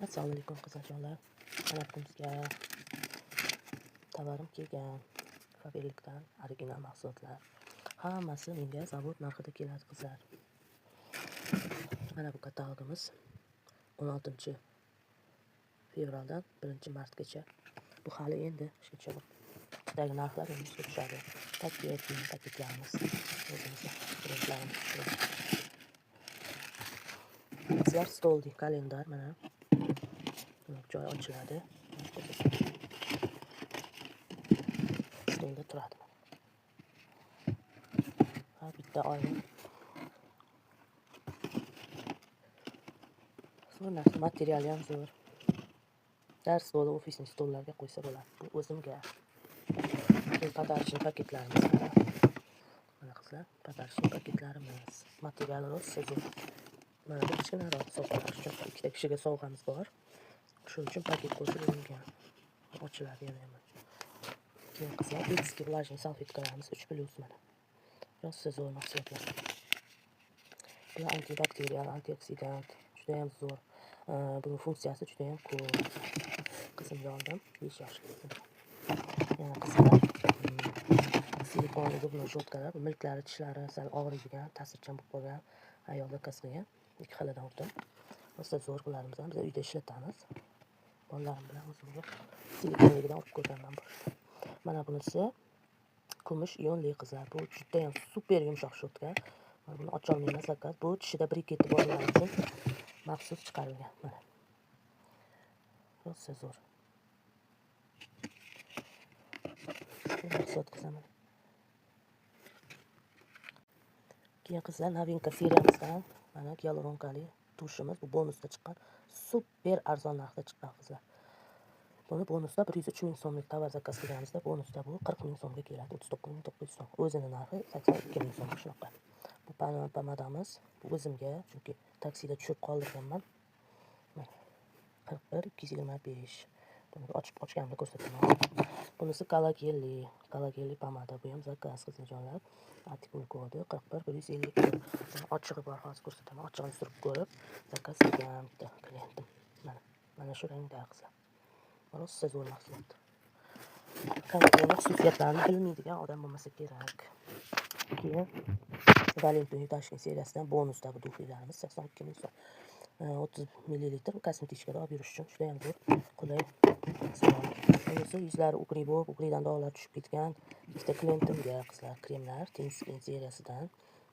Assalomu alaykum qizlarjonlar. Mana bugun tovarim kelgan. Faberlikdan original mahsulotlar. Hammasi menga zavod narxida keladi qizlar. Mana bu katalogimiz 16 fevraldan 1 martgacha. Bu hali endi shuncha ichidagi narxlar endi ishga tushadi. Paket, paketlarimiz, o'zimizni brendlarimiz. Qizlar, stolli kalendar mana. Joy ochiladi. Stolda turadi. Ha, bitta oyna. Zo'r narsa, materiali ham zo'r. Dars stoli, ofisning stollarga qo'ysa bo'ladi. Bu o'zimga. Keyin подарочный paketlarimiz mana. Mana qizlar, подарочный paketlarimiz. Materiali rosa zo'r. Mana bu kichkinaroq sovg'alar uchun ikkita kishiga sovg'amiz bor. Shuning uchun paket qo'shib berilgan. Ochiladi yana ham. Keyin qizlar, детский влажный salfetkalarimiz 3+ mana. Rosa zo'r mahsulotlar. Bular antibakterial, antioksidant, juda ham zo'r. Buning funksiyasi juda ham ko'p. Qizimga oldim, 5 yoshli qizim. Yana qizlar, silikon zubной щёткаlar, bu milklari, tishlari sal og'riydigan, ta'sirchan bo'lib qolgan ayol zakaz qilgan. 2 xilidan urdim. Rosa zo'r, bularimiz ham biz uyda ishlatamiz. Bolalarim bilan o'zimga silikonligidan urib ko'rganman boshida. Mana bunisi kumush ionli qizlar. Bu juda ham super yumshoq щётка. Mana buni ocholmayman zakaz. Bu tishida briketi borlar uchun maxsus chiqarilgan. Mana. Rosa zo'r. Mahsulot qizlar mana. Keyin qizlar, novinka seriyamizdan mana gialuronkali tushimiz, bu bonusda chiqqan, super arzon narxda chiqqan qizlar. Buni bonusda 103 ming so'mlik tovar zakaz qilganimizda bonusda bu 40 ming so'mga keladi, 39 900 so'm. O'zini narxi 82 ming so'm shunaqa. Bu pomadamiz, bu o'zimga, chunki taksida tushirib qoldirganman. Mana 41 225. Buni ochib ochganimda ko'rsataman. Bunisi kollagenli pomada. Bu ham zakaz qizlarjonlar. Artikul kodi 41 151. Buni ochig'i bor, hozir ko'rsataman. Ochig'ini surib ko'rib zakaz qilgan bitta klientim. Mana, mana shu rangda qizlar. Rosa zo'r mahsulot. Kollagenning xususiyatlarini bilmaydigan odam bo'lmasa kerak. Keyin Valentino Yutashkin seriyasidan bonusda bu duxlilarimiz 82 ming so'm. 30 millilitr kosmetichkada olib yurish uchun juda ham zo'r, qulay. Bunisi yuzlari ugri bo'lib, ugridan dog'lar tushib ketgan ikkita klientimga qizlar kremlar Ten Skin seriyasidan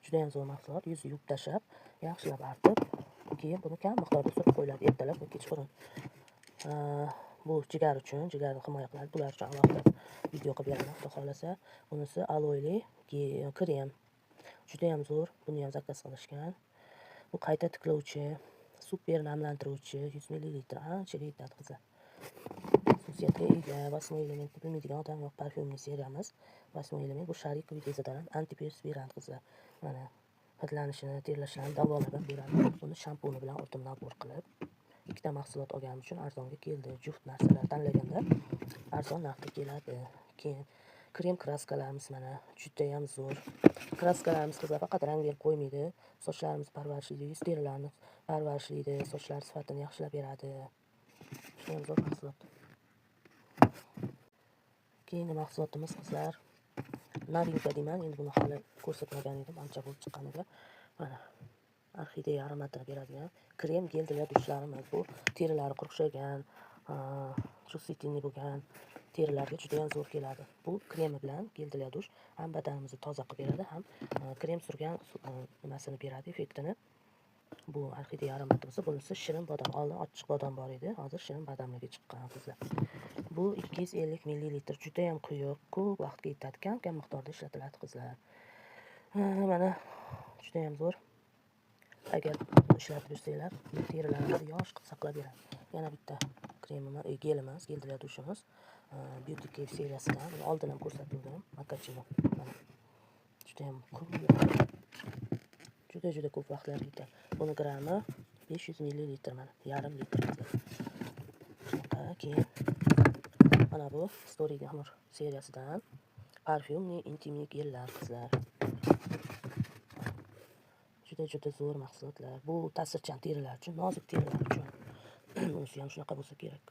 juda ham zo'r mahsulot. Yuzni yuvib tashlab, yaxshilab artib, keyin buni kam miqdorda surib qo'yiladi ertalab va kechqurun. Bu jigar uchun, jigarni himoya qiladi. Bular uchun alohida video qilib beraman, xudo xohlasa. Bunisi aloyli krem. Juda ham zo'r. Buni ham zakaz qilishgan. Bu qayta tiklovchi, super namlantiruvchi 100 millilitr anchaga yetadi qizlar. Xususiyatga ega, 8 elementni bilmaydigan odam yo'q. Parfyumli seriyamiz. 8 element bu sharikovый dezodorant, antiperspirant qizlar. Mana hidlanishini, terlashlarni davolab ham beradi. Buni shampuni bilan o'rtam nabor qilib, ikkita mahsulot olganim uchun arzonga keldi. Juft narsalar tanlaganda arzon narxda keladi. Keyin krem kraskalarimiz mana juda ham zo'r. Kraskalarimiz qizlar faqat rang berib qo'ymaydi. Sochlarimizni parvarishlaydi, yuz terilarini parvarishlaydi, sochlar sifatini yaxshilab beradi. Juda ham zo'r mahsulot. Keyingi mahsulotimiz qizlar novinka deyman. Endi buni hali ko'rsatmagan edim, ancha bo'lib chiqqaniga. Mana orxideya aromatini beradigan krem gel для dushlarimiz. Bu terilari quruqshagan, чувствительный bo'lgan terilarga juda ham zo'r keladi. Bu kremi bilan gel для dush ham badanimizni toza qilib beradi, ham krem surgan nimasini beradi, effektini. Bu orxideya aromati bo'lsa, bunisi shirin bodom. Oldin ochiq bodom bor edi, hozir shirin bodomligi chiqqan qizlar. Bu 250 millilitr, juda ham quyuq, ko'p vaqtga yetadi, kam-kam miqdorda ishlatiladi qizlar. Mana juda ham zo'r. Agar ishlatib yursanglar, terilarni yosh qilib saqlab beradi. Yana bitta kremimiz, gelimiz, gel для dushimiz, Beauty Cave seriyasidan. Buni oldin ham ko'rsatgandim, Makachino. Mana juda ham quyuq. Juda juda ko'p vaqtlar yetadi. Buni grammi 500 millilitr mana, yarim litr qizlar. Shunaqa, keyin mana bu Story Glamour seriyasidan parfyumli intimli gellar qizlar. Juda juda zo'r mahsulotlar. Bu ta'sirchan terilar uchun, nozik terilar uchun. Bunisi ham shunaqa bo'lsa kerak.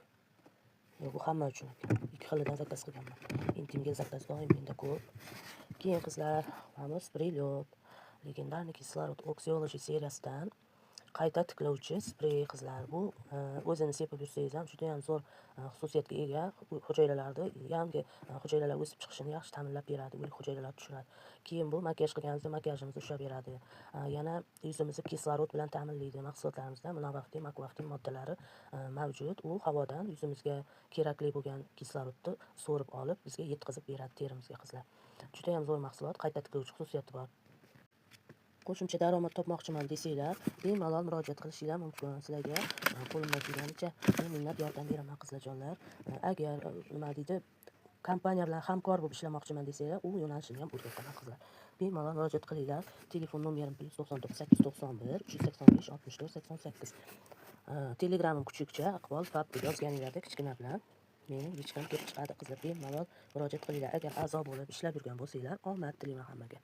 Yo'q, bu hamma uchun ekan. Ikki xilidan заказ qilganman. Интим ga заказ doim menda ko'p. Keyin, qizlar, mana bu sprey лёд, легендарный кислород Oxyology seriyasidan qayta tiklovchi sprey, qizlar. Bu o'zini sepib yursangiz ham juda ham zo'r xususiyatga ega. Hujayralarni, yangi hujayralar o'sib chiqishini yaxshi ta'minlab beradi, o'lik hujayralarni tushiradi. Keyin bu makiyaj qilganimizda makiyajimizni ushlab beradi. Yana yuzimizni kislorod bilan ta'minlaydi. Mahsulotlarimizda Munovaftin, Makvaftin moddalari mavjud. U havodan yuzimizga kerakli bo'lgan kislorodni so'rib olib, bizga yetkazib beradi terimizga, qizlar. Judayam zo'r mahsulot, qayta tiklovchi xususiyati bor. Qo'shimcha daromad topmoqchiman desanglar, bemalol murojaat qilishinglar mumkin. Sizlarga qo'limdan kelganicha beminnat yordam beraman, qizlarjonlar. Agar nima deydi, kompaniya bilan hamkor bo'lib ishlamoqchiman desanglar, u yo'nalishini ham o'rgataman, qizlar. Bemalol murojaat qilinglar. Telefon nomerim +99 891 385 64 88. Telegramim kuchukcha Iqbol Fab deb yozganinglarda kichkina bilan meni личка m kelib chiqadi, qizlar. Bemalol murojaat qilinglar. Agar a'zo bo'lib ishlab yurgan bo'lsanglar, omad tilayman hammaga.